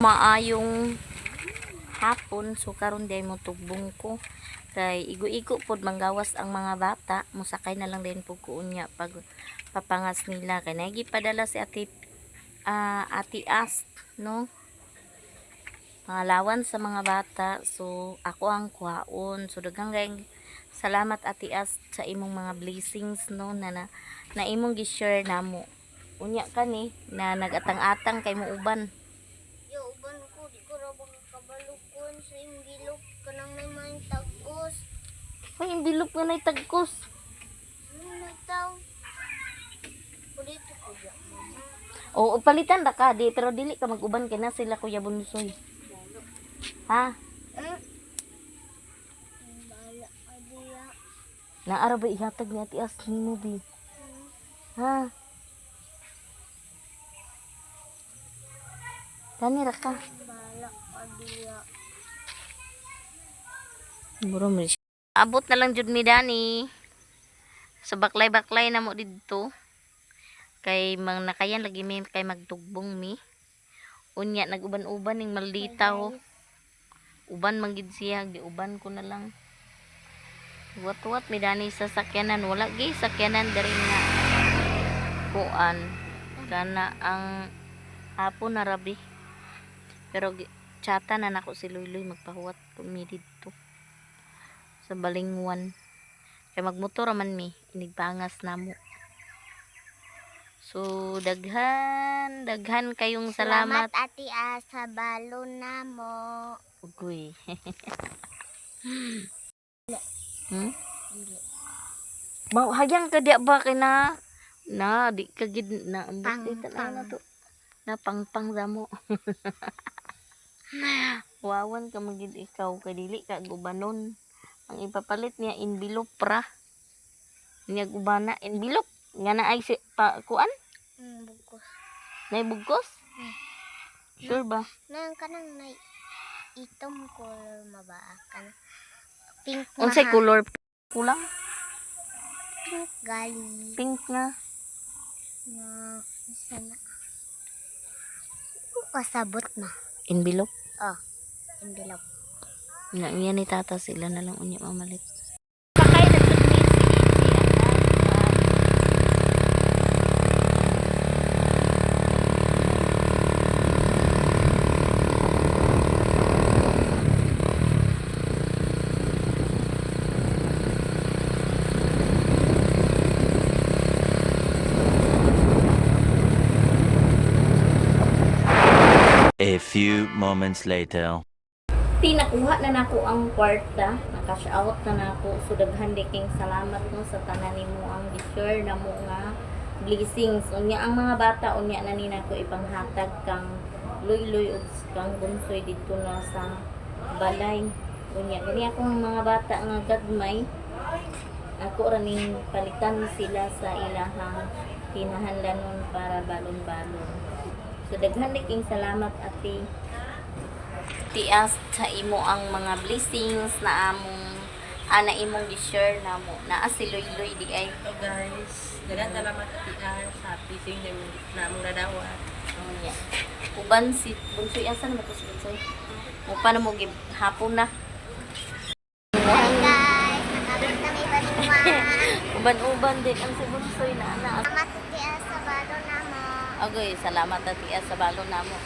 Maayong hapon. So karon day mo tugbong ko kay igo-igo pod manggawas ang mga bata, mosakay na lang din pud ko unya pag papangas nila kay naay gipadala si Ate Ate Ast, no, mga lawan sa mga bata. So ako ang kuhaon. So daghang kayong salamat, Ate Ast, sa imong mga blessings, no, na imong gi-share namo. Unya kani na nagatang-atang kay mo uban. Yo, uban ko, di ko ra makabalukon sa imbilok kanang may mga tagos. Ay, imbilop nga nay tagkos. Ano na taw? Kulito ko ya, mama. Oo, palitan ra ka di, pero dili ka mag-uban kay na sila Kuya Bunsoy. Ha? Hmm? Bala ka diya. Naara ba ihatag ni Ate As nimo bi? Ha? Kani ra ka. Bala ka diya. Buro mo siya. Abot na lang jud mi dani. So baklay-baklay na mo didto. Kay mang nakayan lagi mi kay magtugbong mi. Unya nag-uban-uban ning maldita ho. Uban man gid siya, giuban ko na lang. Wat-wat mi dani sa sakyanan, wala gi sakyanan diri nga kuan. Kana ang hapon na rabi. Pero chata na nako si Luyloy magpahuwat mi didto sa Balingwan. Kay magmotor man mi, inigpangas namo. So daghan, daghan kayong salamat. Ate As sa balon na mo. Ugoy. Hmm? Dili. Ba, hayang ka di ba kay na na di ka gid na ambot Pang- di tan-aw na pang. to. Na pangpang damo. Wawan ka magid ikaw kay dili ka gubanon. Ang ipapalit niya envelope ra. Niya gubana envelope nga na ay si, pa, kuan Bugkos. nay bugkos. Hmm. Sure ba? Nang kanang nay itom color mabaa kana. Pink Unsay maha. color kulang? Pink gali. Pink nga. Na sana. Kasabot na. Envelope. Oh, envelope. Nga niya ni tata sila na lang unya mamalit. Sakay na jud mi si Inji. A few moments later. Ti nakuha na nako ang kwarta, na-cash out na nako. So daghan di king salamat, no, sa tanan nimo ang gi-share na mo nga blessings. Unya ang mga bata unya na ni nako ipanghatag kang Luyloy ug kang Bunsoy didto na sa balay. Unya gani akong mga bata nga gagmay, ako ra ning palitan sila sa ilahang kinahanglanon para balon-balon. So daghan di king salamat, Ate Tias, sa imo ang mga blessings na among ana imong gi-share namo. Naa si Luyloy di ay. So guys, daghang salamat Ate Ann sa blessing na namong nadawat. Unya. Uban si Bunsoy, asa na ba to si Bunsoy? Mo pa na mo gi hapon na. Hi guys, nakabot na may balingwan. Uban-uban din ang si Bunsoy na ana. Salamat Ate As sa balon na mo. Agoy, salamat Ate As sa balon namo.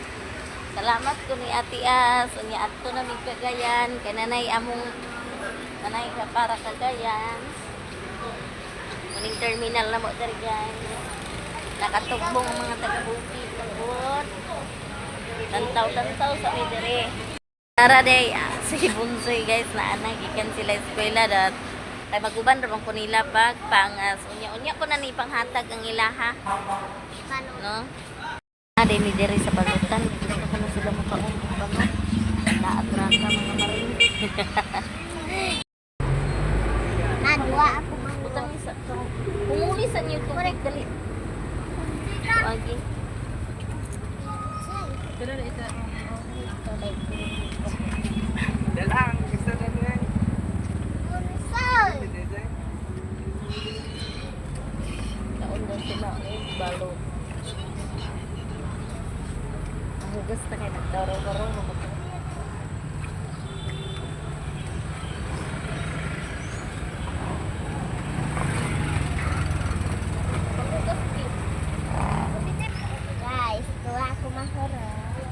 Salamat ko ni Ate As. Unya adto na mig Cagayan kay nanay among nanay ka para Cagayan. Muning terminal na mo diri, guys. Nakatugbong ang mga taga-bukid pagbuot. Lantaw-lantaw sa mi diri. Tara day, si Bunsoy guys na anak gikan sila eskwela dat kay maguban ra man ko nila pag pangas. Unya-unya ko na ni panghatag ang ilaha, Balon. no? Day mi diri sa balutan, gusto ko na sila makaon og balot. Naatrasa mga maring. Nadua ako man. Butang sa pumuli sa new tubig dali. Wagi. Dala na isa. Dalang, gusto na niya. Bunsoy! Kaon daw sila og balot. Hugas na kay nagtaro-taro mo ko. Guys, tuwa ako mahurot.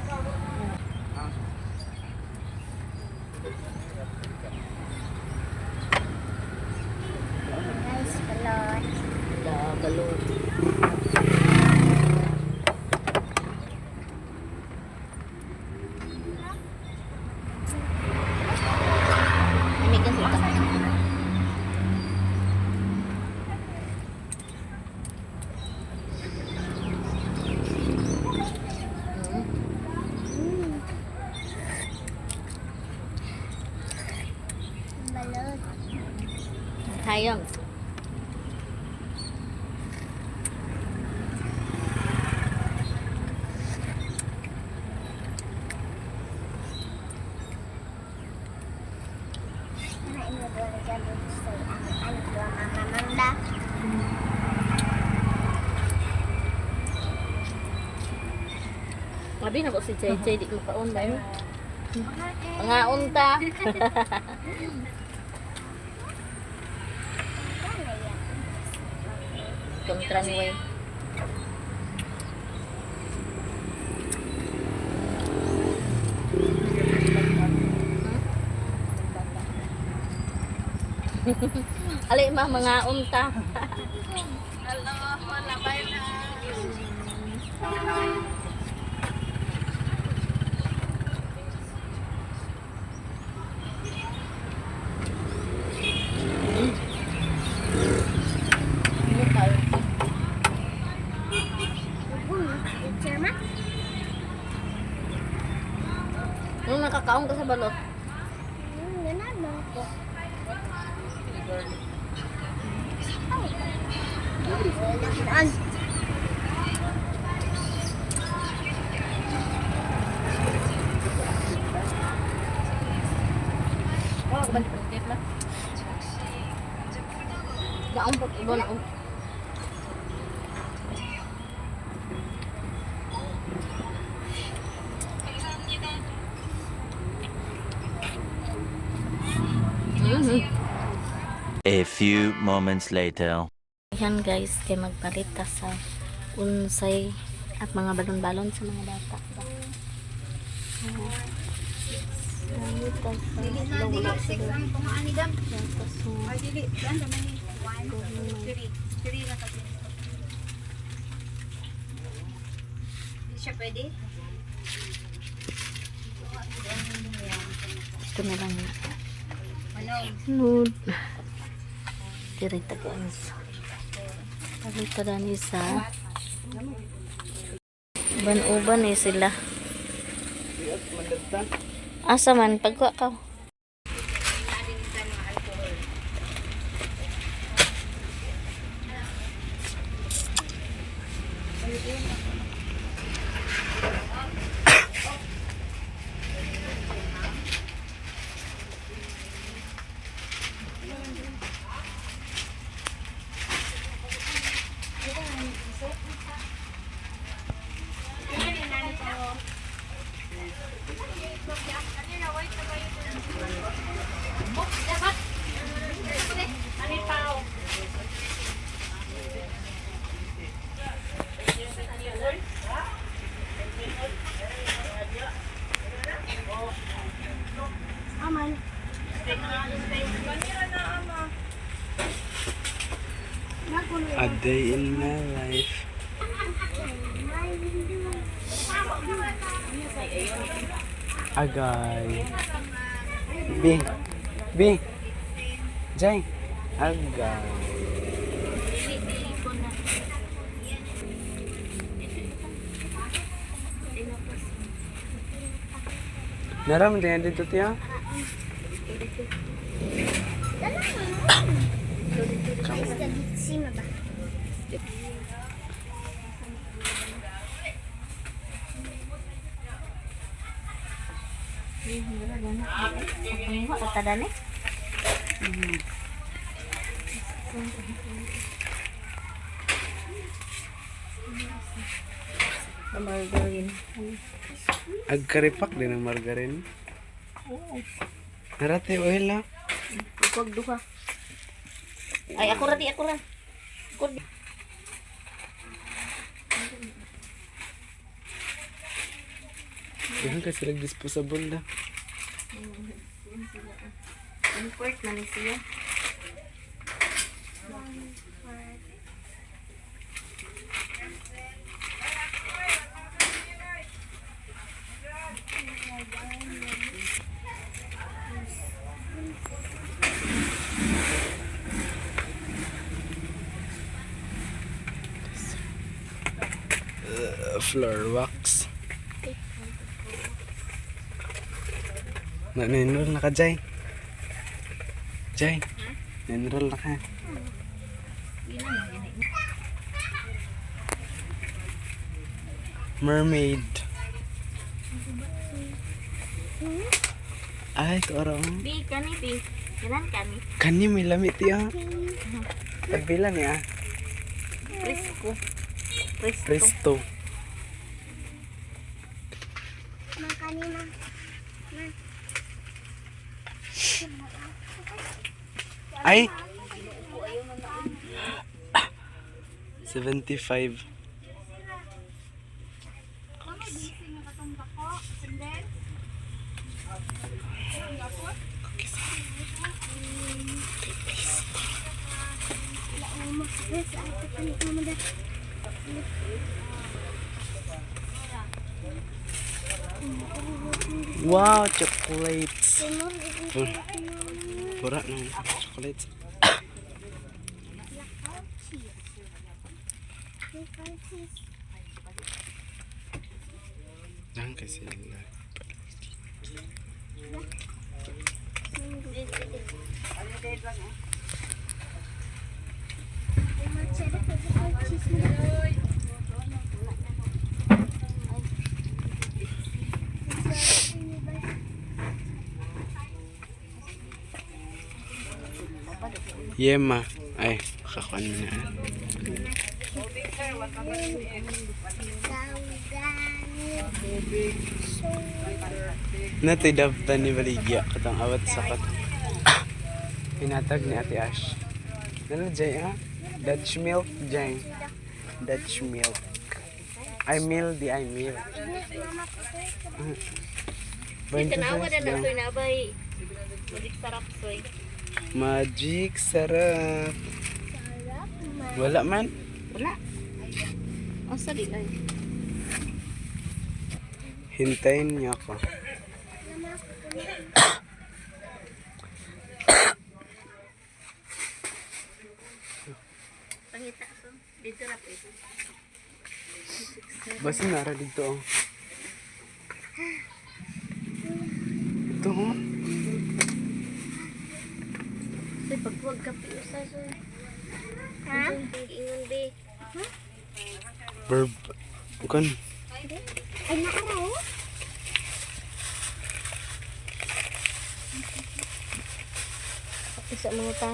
Guys, balot. Da, balot. May kasuta. Balot. Hayang. Kain mo doon dyan sa ang ano doon mama manda. Abi na ko si Chay Chay di makaon ba yun? Pangaon ta. Kontra ni Way. Ali ma mga unta. Hello, wala bye na. Picture ma? Nung nakakaon ka sa balot. Ganun mo ko. Ay. Wala ka ba ni printed na? Daong pag ibon oh. A few moments later. Yan guys, kay magpalit ta sa unsay at mga balon-balon sa mga bata. Palit ta sa Dili six ang tungaan ni Gam. sa Ay dili, yan naman ni 1 2 3. 3 na kasi. Di siya pwede? Ito na lang na. Ano? Nude. Direta guys. Palit ta dani sa uban-uban eh sila. Asa man pagkuha ka. Aman. A day in my life. Agay. B. B. Jay. Agay. Naram din dito tiya. Guys, sino ba? Panguha ka dani. Margarine. Agkaripak din ang margarine. Oo. Narate oil ah. Ipag duha. Ay, ako ra di, ako ra. Ako di. Daghan kasi sila disposable na. Import na ni siya. Floor wax. Na na-enroll na ka, Jay. Jay, na-enroll na ka. Mermaid. Ay, karoon. Bi, kani, bi. Kinan kani. Kani may lamit tiya. Tagpila niya. Presko. Presto. Presto. Ma, kanina. Ma. Ay! 75. Wow, chocolates. Pura ng chocolates. Diyan kasi sila. Yema. Ay, kakuan mo na. Ah. Natay dabtan ni Baligya katong awat sa kat. Pinatag ni Ate Ash. Nalo Jay ah? Dutch milk Jay. Dutch milk. I meal di I meal. Tanawa na na soy nabay. Magic sarap soy. Magic sarap. Wala man. Wala. Ang sali ay. Hintayin niyo ako. Pangita so. Dito ra po. Basta nara dito oh. Ito oh. Soy pagwag ka pi usa soy. Ha? Ingon be. Verb. Kon. Ay, naaraw. Isa mga ta.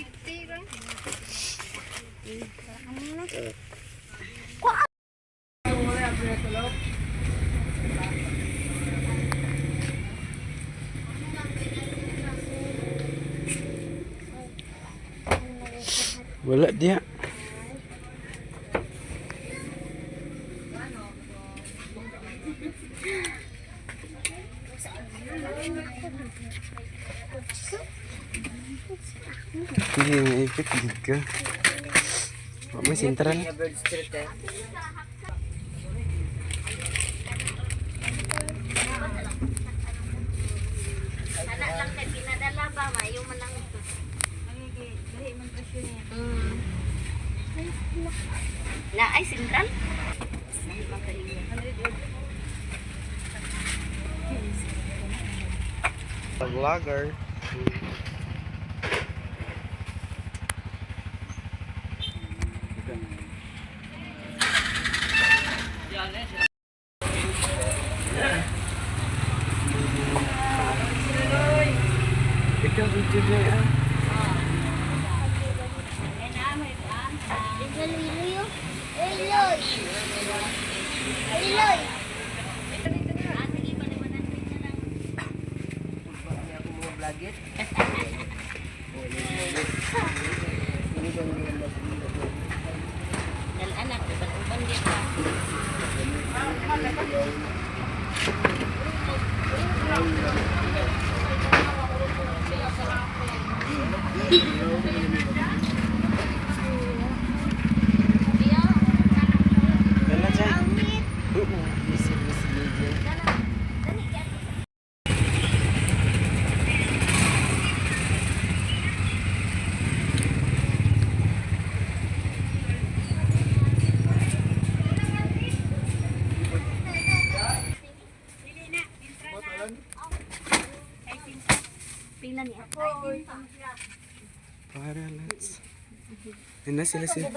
Wala diya. Hindi, naipit gid ka. Wa may sentral. Bird Street eh. Ana lang kay pinadala ba mayo man lang ito. Na ay sentral. Vlogger. Ikaw, video na ah. Iloy. Iloy. Iloy. Dal anak, uban-uban di ka. Dala dyan. Oo, busy, busy, busy. Pila ni ako. Para let's. Yan na sila sila.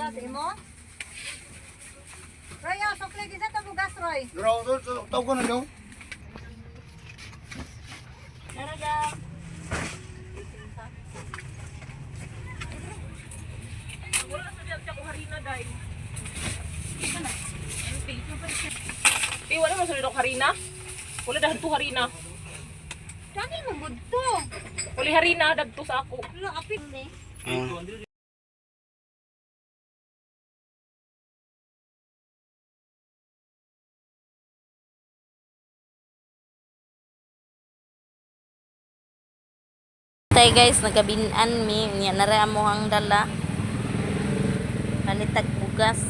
Roy, oh, sukli din sa bugas, Roy. Eh, wala man sulod harina. Wala dahil to harina. Dani mo gudto. Wala harina dagto sa ako. Lo apit. Ah. Tay guys, nagabinan mi niya nara mo ang dala. Palitag bugas.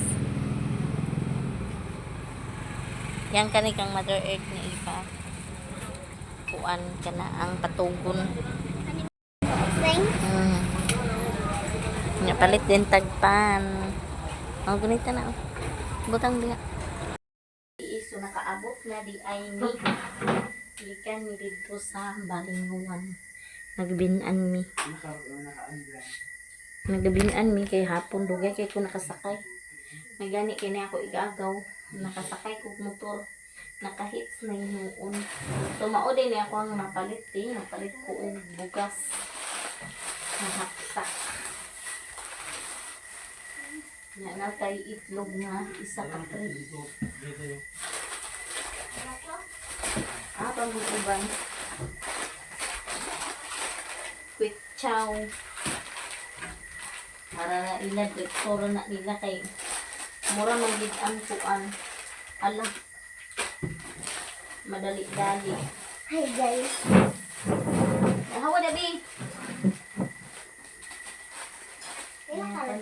Yang kani kang Mother Earth ni ipa. Kuan kana ang patugon. Thank Nya palit din tagpan. Ang gunita na. Oh. Butang diha. Iso nakaabot na di ay mi. Gikan mi didto sa Balinguan. Nagbinan mi. Nagbinan mi kay hapon dugay kay ko nakasakay. Nagani kay na ako igaagaw. Nakasakay ko motor. Nakahits na hinuon. So mao din ni ako ang napalit eh. Napalit ko og bugas. Nahaksak. Nga na tay itlog nga isa ka tray. Ah, pang-uban. Quick chow. Para na ila, doktora na nila kay mura man gid ang kuan. Ala. Madali-dali. Hi guys. Hawa na bi. Pila ka lang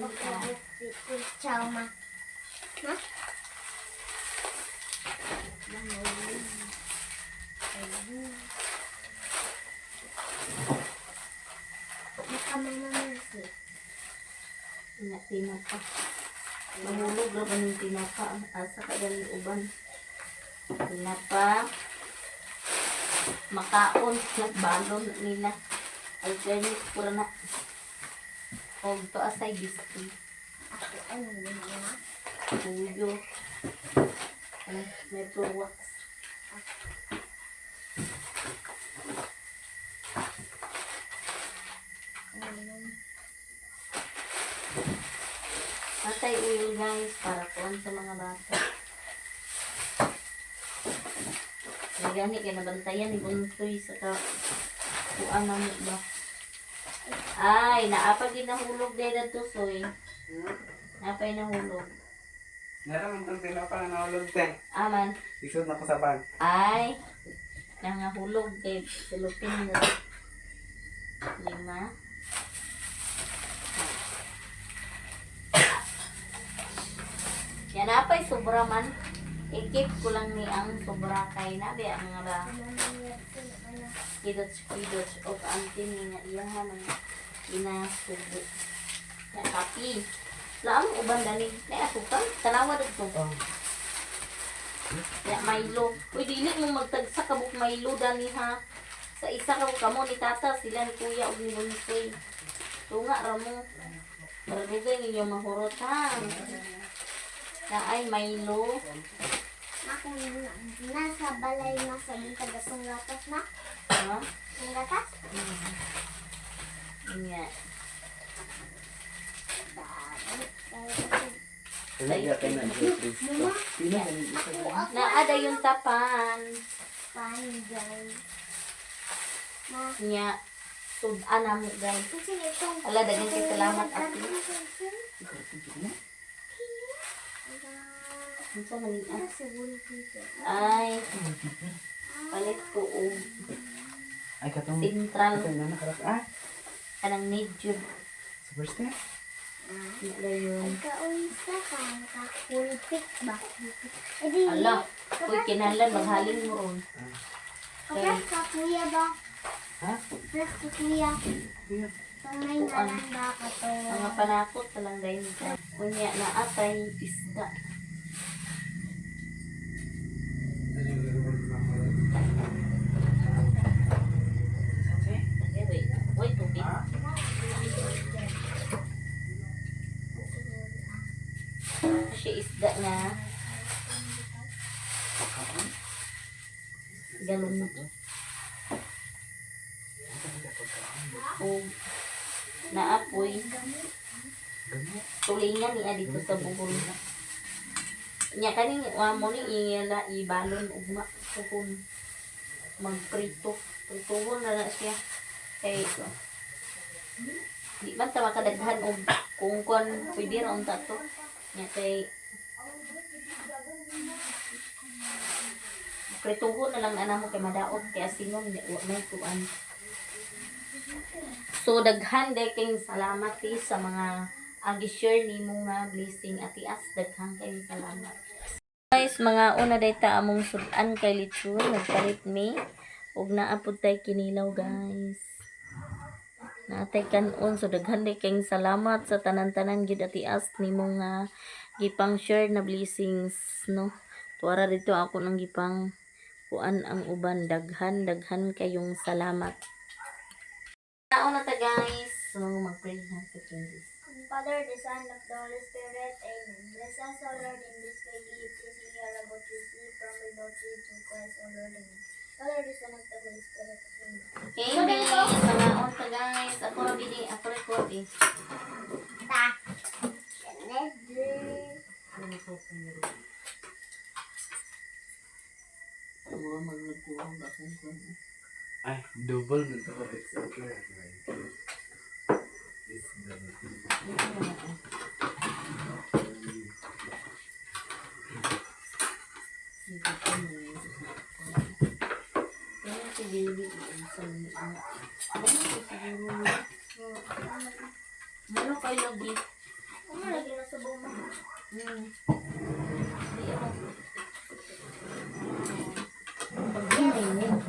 Ciao ma. Ma? Maka mama mercy. Nga tinapa. Mahulog ra ba ning tinapa? Asa ka dali uban. Tinapa. Makaon nagbalon nila. Alternate pura na. Og to asay biscuit. Ako ano yun ma? Tuyo. Ay, may wax. Atay oil guys para kuan sa mga bata. May gani kay nabantayan ni Buntoy sa ka kuan na mo ba. Ay, naapa gid nahulog dahil adto soy. Naapay nahulog. Naroon itong tinapa na nahulog te. Aman. Isod na ko sa bag. Ay, nangahulog kay sulupin na. Lima. Yan apay sobra man. I-keep ko lang ni ang sobra kay nabi ang mga ba. Mama mercy ano? Kidots kidots og antin ni nga iyaha man inasubo. Ya kapi. Laam uban dani. Nay asukal tanawa dagto. Ya Milo. Uy dili mo magtagsa kabuk Milo dani ha. Sa isa ka kamo ni tata sila ni kuya ug ni Bunsoy. Tunga ra mo. Para dugay ninyo mahurot ha. Na ay Milo. Ma kung nasa balay ma sa bintag atong gatas ma? Ha? Ang gatas? Nya. Mama, ako ako Naada yung tapan. Pan guys. Ma, Nya. Sudan na mo, guys. Ala, daghan kay salamat, ate. Unsa man ni ah? Ay, palit ko og Ay, katong... sentral Katong na nakarak. Ah, kanang medyo. super step. Wala yun. Kaunsa ka, kakulpik ba? Ay, di. Ala, uy, kinahanglan maghalin mo ron. Kapras ka, kuya ba? Ha? Kapras ka, kuya. Kuya. Tungay na lang ba ka to? Mga panakot na lang dahil. Unya na atay isda. Okay, wait. Wait, tubig. Kasi isda nga. Galong. O naapoy. Tulingan niya dito sa Bohol. Nya kaning wa mo ni iyala ibalon ugma puhon magprito. Prituhon na na siya. Kay di man ta makadaghan og kung kon pwede ra unta to. Nya kay prituhon na lang ana mo kay madaot kay asinon di wa may kuan. So daghan day kayong salamat eh, sa mga agi-share nimo nga blessing ati as daghan kayong salamat. Guys, mga una day ta among sudan kay lechon nagpalit mi ug naa pud tay kinilaw, guys. Naatay kanon, so daghan day kayong salamat sa tanan-tanan gid ati as nimo nga gipang share na blessings, no. Tuara dito ako nang gipang kuan ang uban, daghan daghan kayong salamat. Nauna ta, guys. So mag-pray na sa Jesus. Father, the Son, of the Holy Spirit, Amen. Bless us, O Lord, in this way give to see here about to see from about to Christ, O Lord, Amen. Father, the Son, of the Holy Spirit, Amen. Amen. Mga unta, guys. Ako ra bini, ako ra ko eh. Ta. Ay, double man to. It's okay. It's double. Ano si baby sa niya? Ano ko siguro mo? Ano kay lagi? Ano lagi na sa buma? Di ako. Pag-inay mo.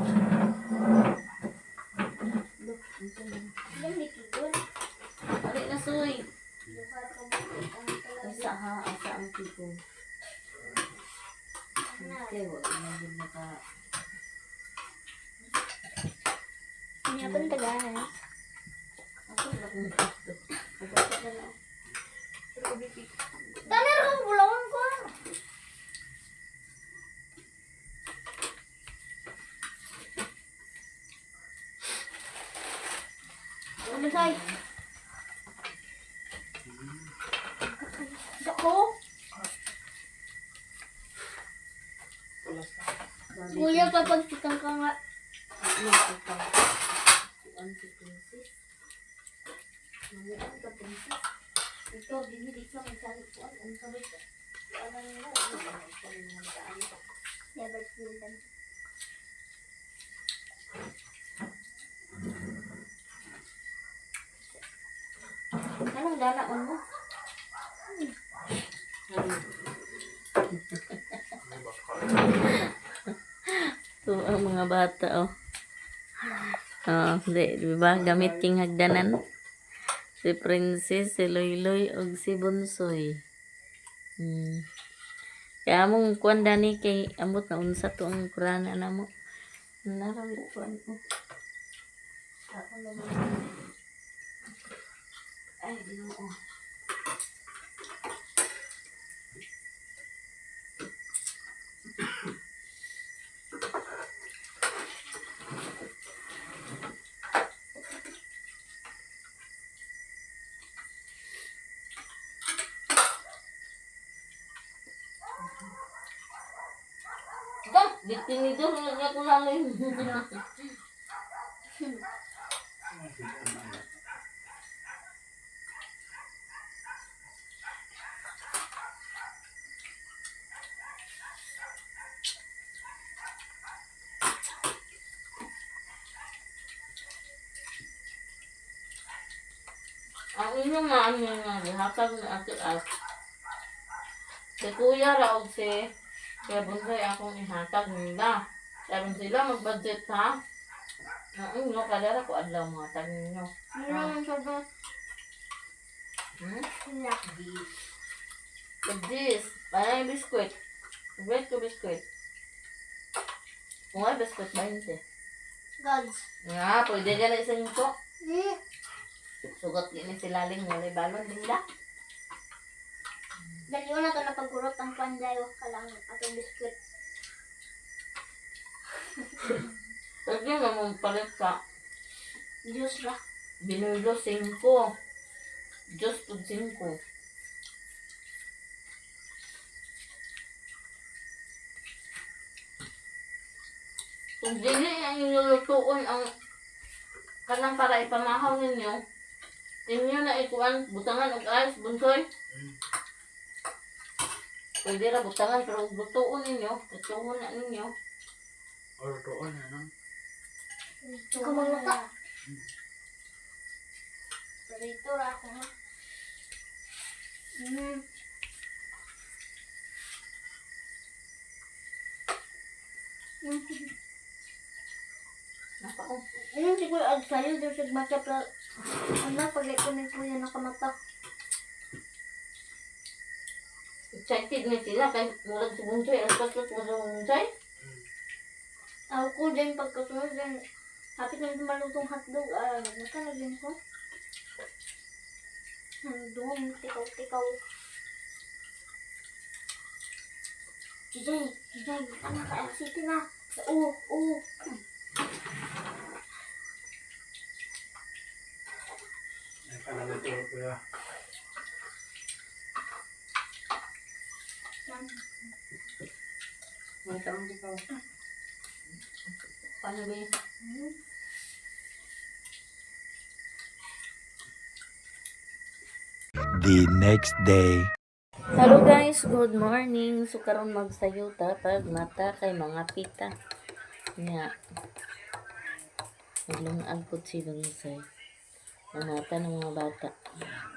Look, ang sabi. Yan, dito. Ali na soy. Duha ka bukid ang talaga. Asa ha, asa ang tipo. Okay, wala na din naka. Kanya pa guys. Ako na kung gusto. Pagkakit na lang. Tanar ko bulawan ko. Ano say? Dako. Kuya, papagsikan ka nga. Ano ang pang kuan si princess? Namuan ka, princess. Ikaw dili di ka magsalit kuan ang sabay ka. Kuan ang mo, ano ang taan. Never feel them. Anong dalaon mo? So, ang mga bata, oh. Oh, di, di ba? Gamit king hagdanan. Si Princess, si Loyloy, og si Bunsoy. Kaya among kuan dani kay amot na unsa to ang kurana na mo. Naram kuan ko. Ako naman. Ay, Ginoo. Ba, dito nito niya ko namin. Ang inyong maano nga gihatag ni Ate As. Si Kuya ra og si Kuya Bunsoy akong ihatag nila. Karon sila mag-budget ha. Ang inyo kadara ko adlaw mga tag ninyo. Ano naman sa dos? Hmm? Wala. This, parang yung biskwit. Bread ko biskwit. Kung ay biskwit 20. Gods. Nga, pwede ka na isa nito. Hmm. Sugot din sila ling walay balon din da. Daliw na to na pagurot ang panday wa ka lang atong biskwit. Pwede na mong palit sa Juice ra. Binulo 5. Diyos po 5. Kung dili ang nilulutuon ang kanang para ipamahaw ninyo, inyo na ikuan, butangan og ice, bunsoy. Pwede ra butangan, pero kung lutuon ninyo, lutuon na ninyo. Or tuon ano? Kumangata. Prito ra ako ha. Napa, oh. Siguro ag sayo daw siya mata pero ano pag ko ni kuya nakamata. Excited na sila kay murag si Bunsoy, ang paslot mo sa Bunsoy. Ako din pagkasunod din hapit na malutong hotdog ah nagmata na din ko. Nandun, tikaw-tikaw. Jijay, Jijay, mata na ka, City na. Oo, oo. Ay panaluto kuya. Paano ba yun? The next day. Hello guys, good morning. So karon magsayo ta pag mata kay mga pita. Nya. Naglungag po si Bungsay. Mamata ng mga bata. Nya.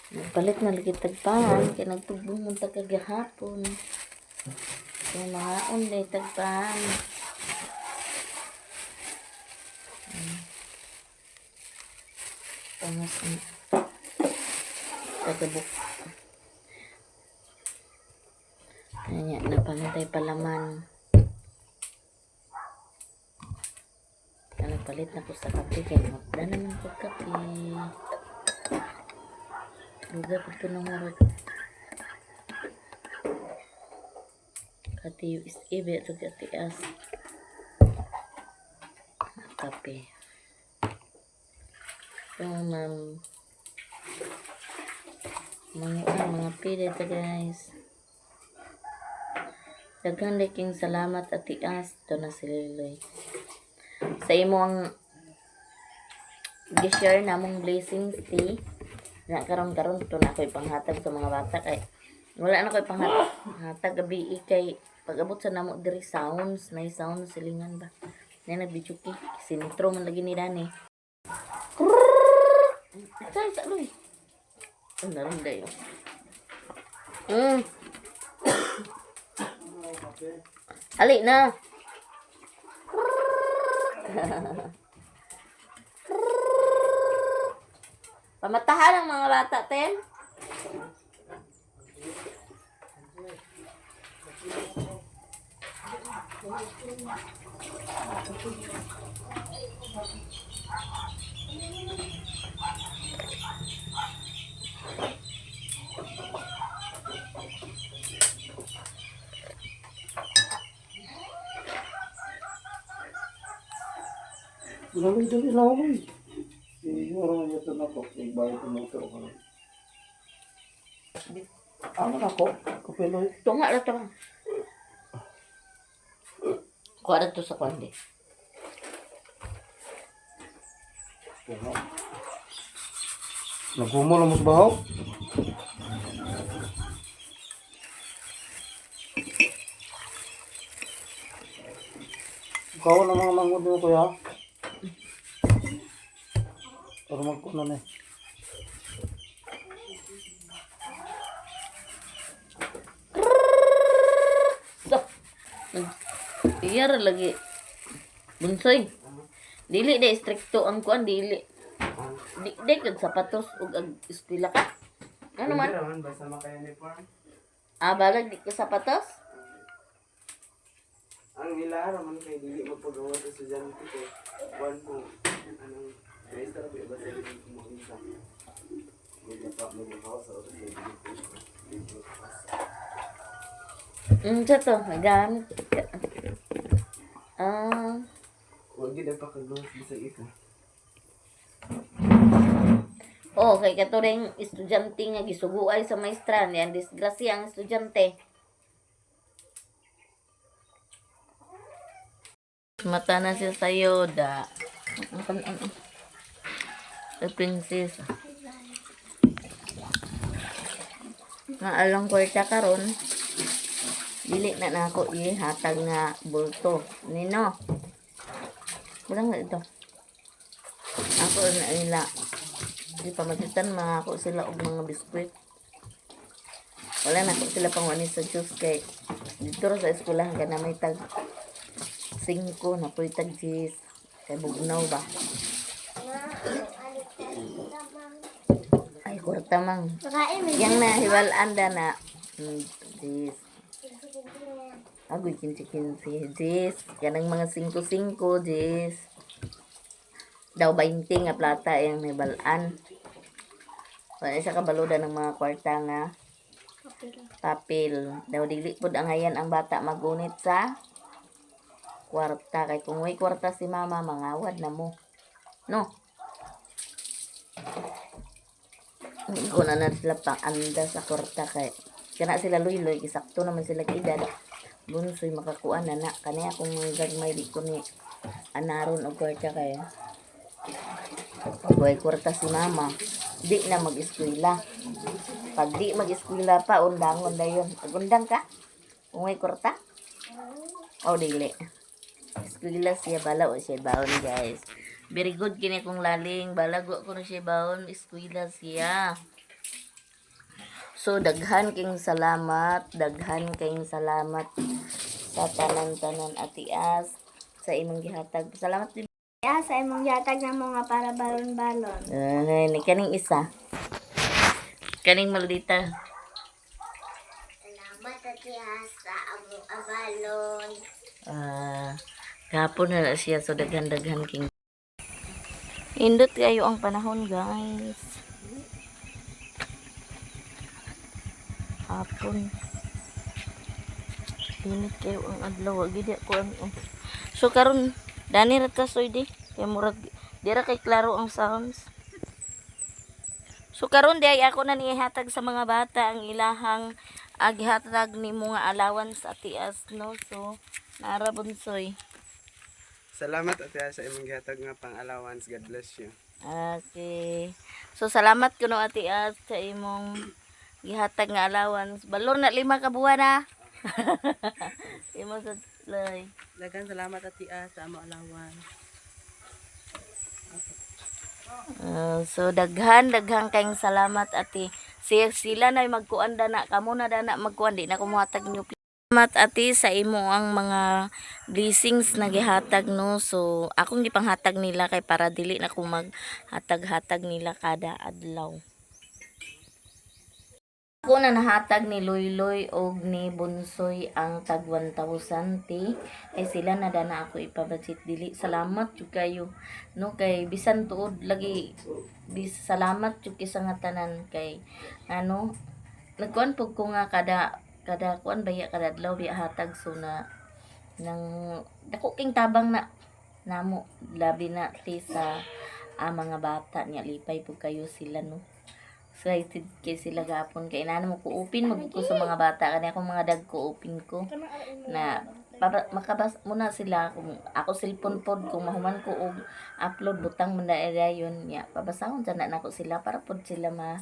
Nagpalit na lagi tagpan, kay nagtugbong man ta kagahapon. So mahaon day tagpan. Pangas ang tagabuk. Kanya, napangitay palaman. Nagpalit na ko sa kape, kay mapda naman ko kape. Luga po ito ng harap. Kati USA ba ito kati as. Kape. So, ma'am. Mga pili ito guys. Daghan liking salamat ati as. Ito na si Liloy. Sa imo ang gi-share namong blessings ti na karon karon to na ako'y panghatag sa mga bata kay wala na ko'y panghatag hatag gabi kay pag-abot sa namo diri sounds nay sounds silingan ba na nagbichuki sintro man lagi ni Dani. Saan sa loy? Ang naroon dayo. Ali na. Pamatahan ang mga bata, Tem. Laloy dali laloy. Siguro niya ito na ko. Igbay ko motor ko. Ano na ko? Kapeloy. Tunga ra to. Kuha na to sa kuan di. Naghumo na mo sa bahaw. Ikaw na mga manghod mo kuya. Pero magkunan eh. So, iyar lagi. Bunsoy. Dili de strikto ang kuan dili. Di di kag sapatos ug ag eskwela ka. Ano man? Pwede raman, basta maka-uniform. Ah, balag di ka sapatos? Ang ila raman kay dili magpagawa sa estudyante ko. Kuan ko anong maestra ba iba sa dili ko mo isa. Magpa sa oras na dili ko. Dili ko pasa. Sa to, nagamit ka. Ah, Wag gid ang pakagawas bisag isa. oh, kay kato ring estudyante nga gisuguay sa maestra ni ang disgrasya ang estudyante. Mata na siya sa'yo, da. The princess. Nga alang kwarta karon. Dili na nako ihatag nga bulto. Nino. Walang na ito. Ako na nila. Di pa magitan mga ako sila og mga biskwit. Wala na ako sila pang sa juice kay dito ra sa eskwelahan ka na may tag 5 na po'y tag 10 kay bugnaw ba. Ay kwarta mang. Makain mo. Yang nahiwal-an da na 10. Agoy 15 15 10. Kanang mga 5 5 10. Daw 20 nga plata yang nahiwal-an. Wala siya kabaludan ng mga kwarta nga papel. Daw dili pud ang hayan ang bata magunit sa kwarta kay kung may kwarta si mama mangawad na mo. No. Hindi ko na na sila pang anda sa kwarta kay kana sila luy-luy sakto naman sila edad. Bunsoy makakuha na na kani akong mga gagmay di ko ni anaron og kwarta kay pag way kwarta si mama di na mag-eskwela. Pag di mag-eskwela pa, undangon dayon. Undang ka? Kung may kwarta? O, dili. Eskwela siya, bala o siya baon, guys. Very good kini kong laling. Balago ko na siya baon. Eskwela siya. So, daghan king salamat. Daghan king salamat sa tanan-tanan atias sa imong gihatag. Salamat din. Ya, sa imong yatag na mga para balon-balon. Ay, kaning isa. Kaning maldita. Salamat Ate As sa among abalon. Ah, kahapon na na siya so daghan-daghan king. Indot kayo ang panahon, guys. Hapon. Init kayo ang adlaw, gid ko ang oh. So karon dani ra ta soy di kay murag dira kay klaro ang sounds. So karon di ay ako na nihatag sa mga bata ang ilahang aghatag nimo nga allowance at tias no. So nara bunsoy. Salamat Ate Ash sa imong gihatag nga pang-allowance. God bless you. Okay. So salamat kuno Ate As sa imong gihatag nga allowance. Balor na 5 ka buwan ah. Imo sa lay. Daghang salamat Ate As sa among allowance. So daghan daghan kayong salamat ate. Siya sila na magkuan na kamo na dana magkuan di na ko mohatag nyo. Salamat ate sa imo ang mga blessings na gihatag no. So akong gipanghatag nila kay para dili na ko maghatag-hatag nila kada adlaw. Ako na nahatag ni Loyloy og ni Bunsoy ang tag 1,000 ti ay sila na dana ako ipabudget dili. Salamat jud kayo no kay bisan tuod lagi bis salamat jud kay sa nga tanan kay ano nagkuan pug ko nga kada kada kuan baya kada adlaw biya hatag so na nang dako king tabang na namo labi na ti sa mga bata niya lipay pug kayo sila no excited kay sila gapon kay inano mo ko open mag ko sa mga bata kani akong mga dagko open ko na Makabas muna sila kung ako cellphone pod kung mahuman ko og upload, butang man na yun ya, pabasahon sa na nako sila para pod sila ma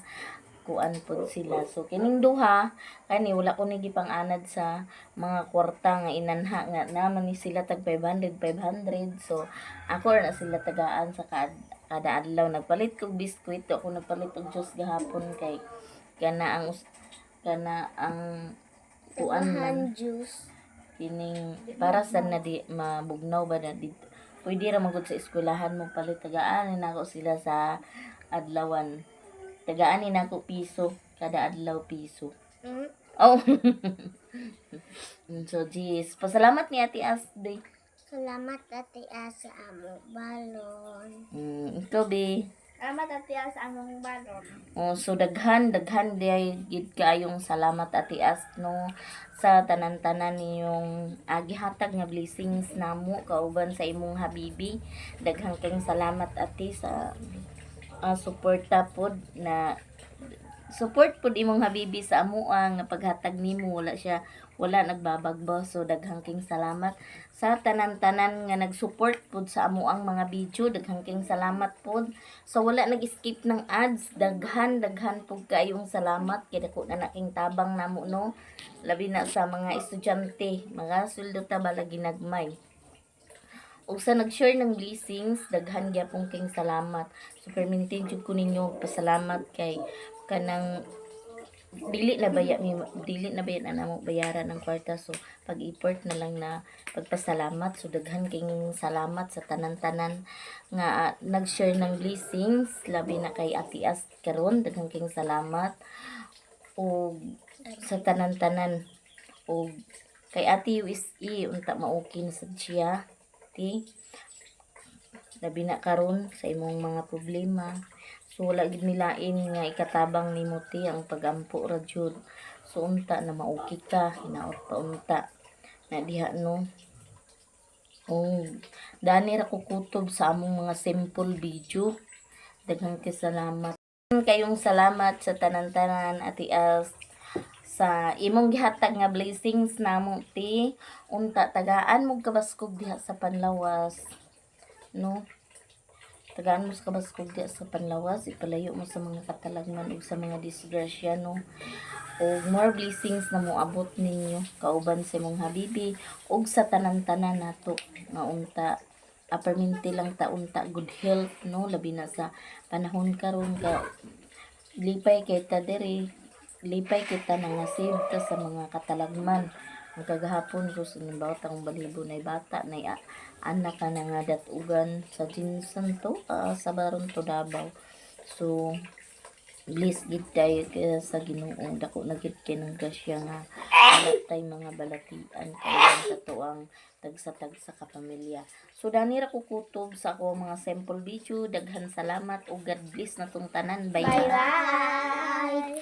kuan pod sila. So kining duha kani, wala ko ni gipang-anad sa mga kwarta nga inanha nga naman ni sila tag 500 500. So ako ra na sila tagaan sa kada adlaw. Nagpalit kog biskwit, ako nagpalit og juice gahapon kay kana ang kuan man Juice. Kining para sa na di mabugnaw ba na dito, pwede ra magud sa eskwelahan mo palit. Tagaan ni nako sila sa adlawan, tagaan ni nako piso kada adlaw, piso. Oh. So jeez, pasalamat ni Ate Asbe. Salamat, Ate Asa, amo balon. Ikaw be. Salamat, Ate Asa, among balon. Oh, so daghan daghan diay gid kaayong salamat, Ate As, no, sa tanan-tanan niyong gihatag nga blessings namo kauban sa imong habibi. Daghan kayong salamat, Ate, sa suporta pod na support pod imong habibi sa amoa nga paghatag nimo, wala siya, wala nagbabagba. So daghang king salamat sa tanan-tanan nga nag-support pod sa amoang mga video. Daghang king salamat pod so wala nag-skip ng ads. Daghan daghan pud kaayong salamat kay dako na naking tabang namo, no, labi na sa mga estudyante, mga sweldo ta bala ginagmay. Ug sa nag-share ng blessings, daghan gyapon king salamat. So permintin jud ko ninyo pasalamat kay kanang dili na baya na namo bayaran ang kwarta, so pag-effort na lang na pagpasalamat. So daghan king salamat sa tanan-tanan nga nag-share ng blessings, labi na kay Ate As karon. Daghan king salamat ug sa tanan-tanan ug kay Ate USA, unta maoki na sad siya ti, labi na karon sa imong mga problema. So wala gid nilain nga ikatabang nimo ti, ang pagampo ra jud. So unta na mauki ka, hinaot pa unta na diha, no. Oh, dani ra ko kutob sa among mga simple video. Daghang kay salamat kayong salamat sa tanan-tanan, Ate As, sa imong gihatag nga blessings namo ti. Unta tagaan mo kabaskog diha sa panlawas, no. Tagaan mo sa kabaskog diha sa panlawas, ipalayo mo sa mga katalagman ug sa mga disgrasya, no, ug more blessings na moabot ninyo kauban sa imong habibi ug sa tanan-tanan nato nga unta aperminti lang ta unta good health, no, labi na sa panahon karon ka lipay kay ta diri, lipay kita na nga save ta sa mga katalagman. Ang kagahapon ko sa nimbaw akong balibo na bata na anak ka na nga datugan sa Jinsan to, sa Baron to Davao. So bless gid tayo kaya sa Ginoo, dako na gid kay ng grasya nga wala tay mga balatian kay sa tuang tagsa-tagsa ka pamilya. So dani ra ko kutob sa ako mga sample video. Daghan salamat ug God bless na tong tanan. Bye bye. Bye!